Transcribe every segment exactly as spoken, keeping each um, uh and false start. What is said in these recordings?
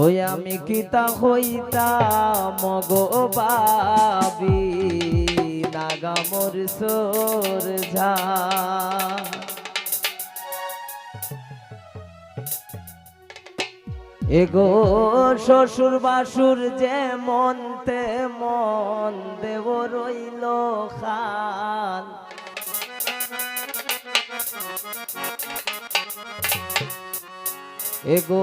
ওই আমি কিতা কইতাম গো ভাবি, নাগা মোর সরজা। এগো শ্বশুর বাসুর যেমন তেমন, দেওর অইলো খান। এগো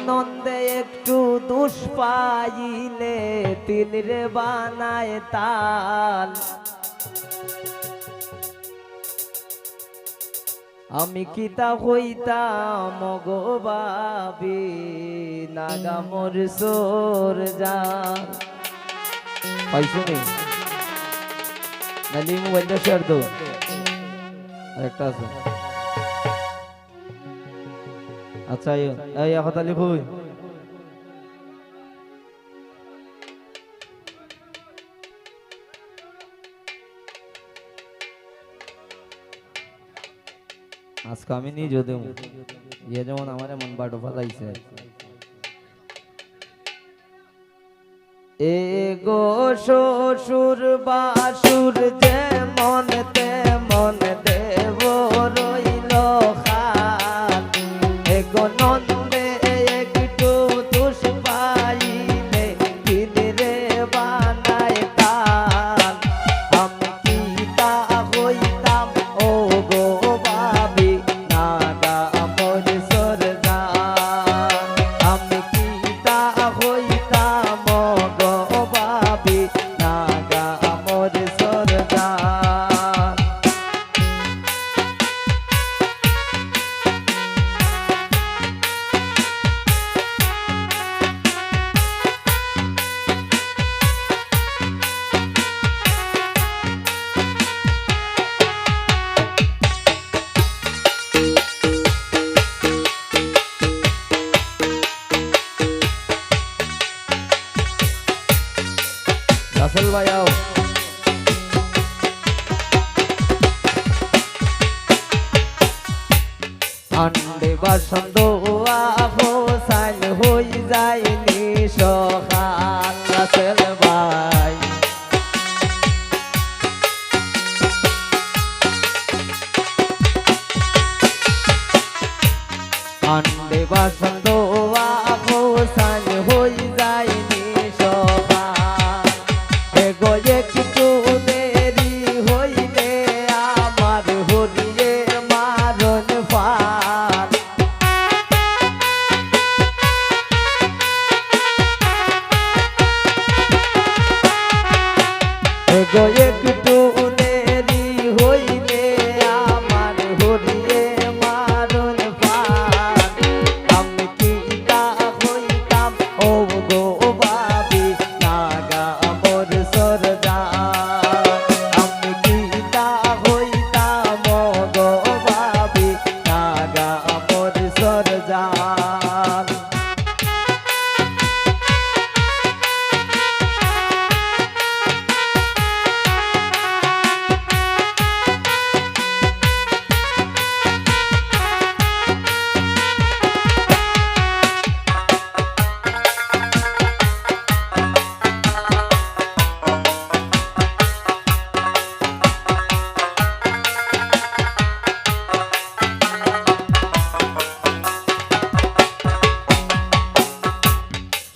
নন্দে একটু দুষ পাইলে, তিলরে বানায় তাল। আমি কিতা কইতাম গো ভাবি, নাগা মোর সরজা। পাইছো নি? নাইলে মোবাইলটা শেয়ার দেও। আরেকটা আছে। আচ্ছা, এই, এই কথা লিখুই। আজকে আমি নিজে দেব। ইয়ে যেমন আমার এমন বাটো ফালাইছে। এগো শ্বশুর বাসুর যেমন তেমন, দেওর অইলো খান। এগো নন্দে একটু দুষ পাইলে, তিলরে বানায় তাল। আমি কিতা কইতাম ও গো ভাবি, নাগা মোর সরজা। আমি কিতা কইতাম গো ভাবি, নাগা মোর সরজা। রাসেল ভাই আও। আন্ডে বাসন ধোয়া হোসাইন হই যায়নি সকাল রাসেল ভাই। আন্ডে বাসন ধোয়া হোসাইন হই যায়নি সকাল। এগো একটু দেরি হইলে আমার হরিয়ে মারণ ফাল। এগো একটু দেরি হইলে আমার হরিয়ে মারণ ফাল। আমি কিতা কইতাম ও গো ভাবি, নাগা মোর সরজা। আমি কিতা কইতাম ও গো ভাবি, নাগা মোর সরজা।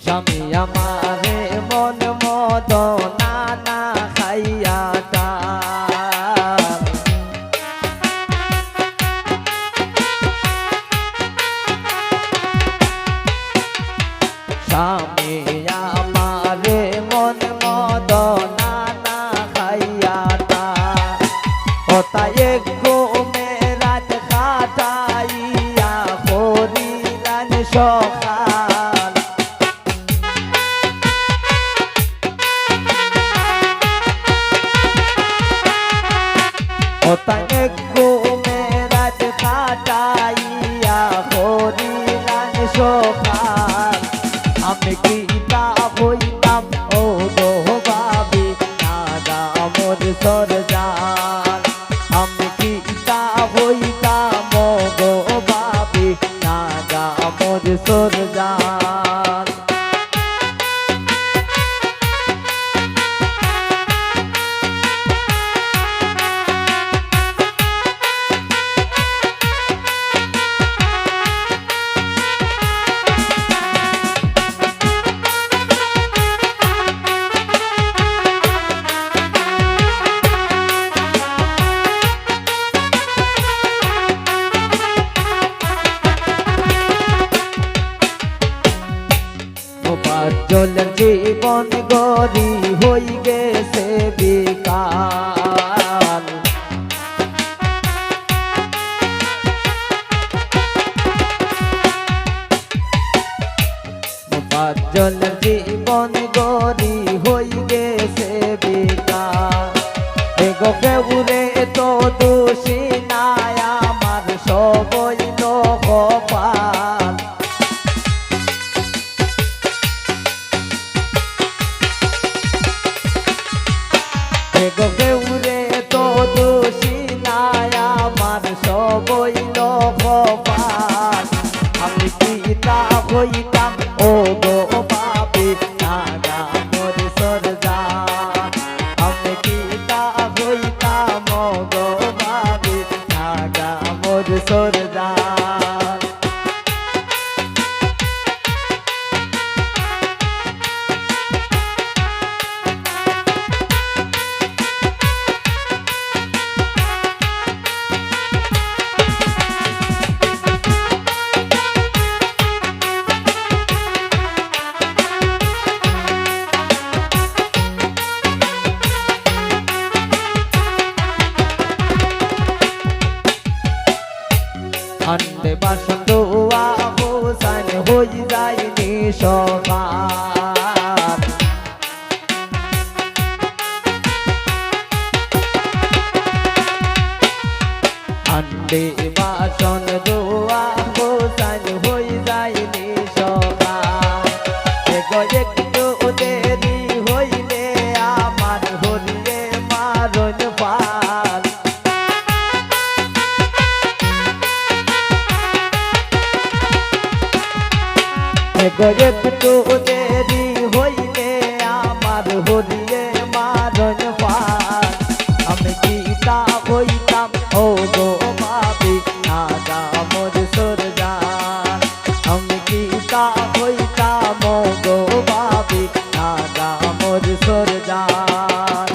স্বামী আমারে মন মদনা খাইয়া টান। স্বামী আমারে মন মদনা খাইয়া টান। ওতায় ঘুমে রাত কাটাইয়া করিলান সকাল। ওতায় ঘুমে রাত কাটাইয়া করিলান সকাল। আমি কিতা কইতাম ও গো ভাবি, নাগা মোর সরজা। আমি কিতা কইতাম ও গো ভাবি, নাগা মোর সরজা। জীবন গড়ি হই গেছে বিকাল। পাঁচজনের জীবন গড়ি হই গেছে বিকাল। এগো কেউরে তো দোষী নাই আমার, সবই লো কপাল। এগো কেউরে তো দোষী নাই আমার, সবই লো কপাল। আমি কিতা কইতাম ও গো ভাবি, নাগা মোর সরদার। আমি কিতা কইতাম ও গো ভাবি, নাগা মোর সরদার। আনতে বাসন ধোয়া হোসাইন হই যায়নি সকাল। আনতে বাসন ধোয়া হোসাইন হই যায়নি সকাল। এগো একটু দেরি হইলে আমার হরিয়ে মারণ পাল। এগো একটু দেরি হইলে আমার হরিয়ে মারণ পাল। আমি কিতা কইতাম ও গো ভাবি, নাগা মোর সরদার। আমি কিতা কইতাম ও গো ভাবি, নাগা মোর সরদার।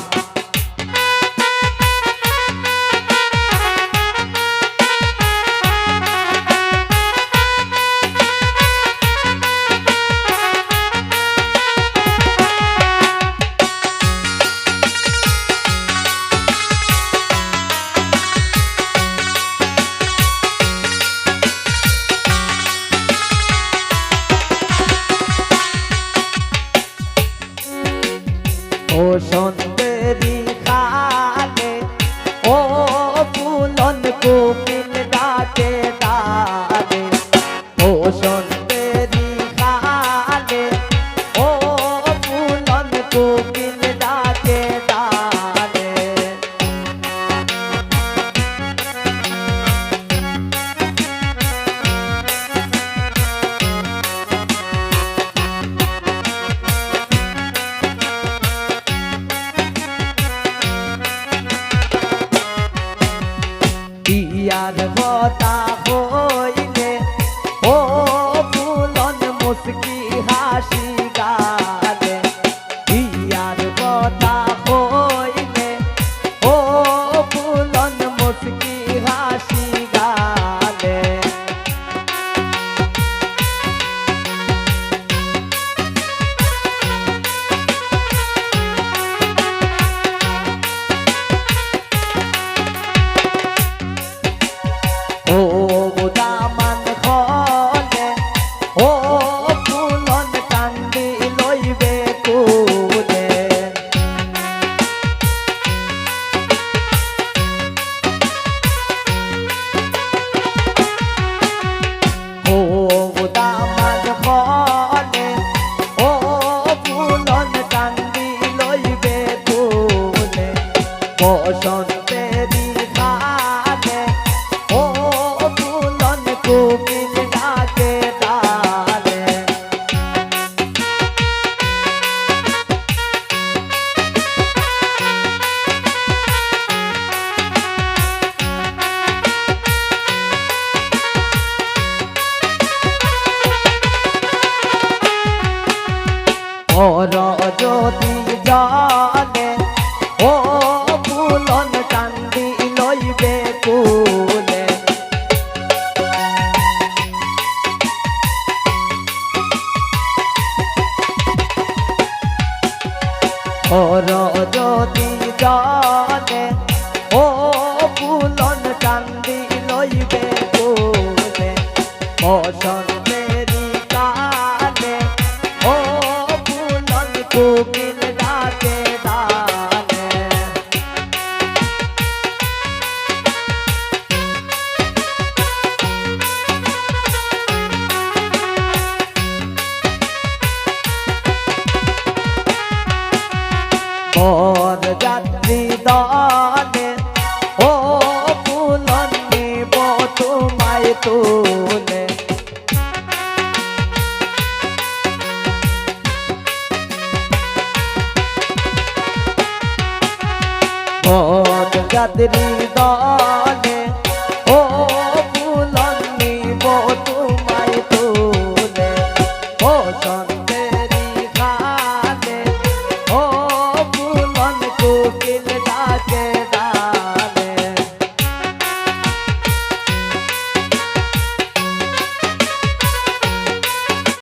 ও সন্দেরি খালে, ও পুলন কোকিল ডাকে ডালে। ও সন্দেরি খালে, ও পুলন কোকিল ডাকে ডালে। বিয়ার কথা কইলে, ও পুলন মুস্কি হাসি গালে। বিয়ার কথা কইলে, ও পুলন মুস্কি হাসি গালে। ও দামান খলে, ও পুলন কান্দি লইবে কুলে। ও দামান খলে, ও পুলন কান্দি লইবে কুলে। বসন্তেরি খালে, ও পুলন কোকিল ডাকে ডালে। ওর যদি জানে, ও পুলন কান্দি লইবে কুলে। বসন্তেরি কালে ও পুলন কোকিল ডাকে ডালে। বরযাত্রী দলে ও পুলন নিব তোমায় তুলে। বরযাত্রী দল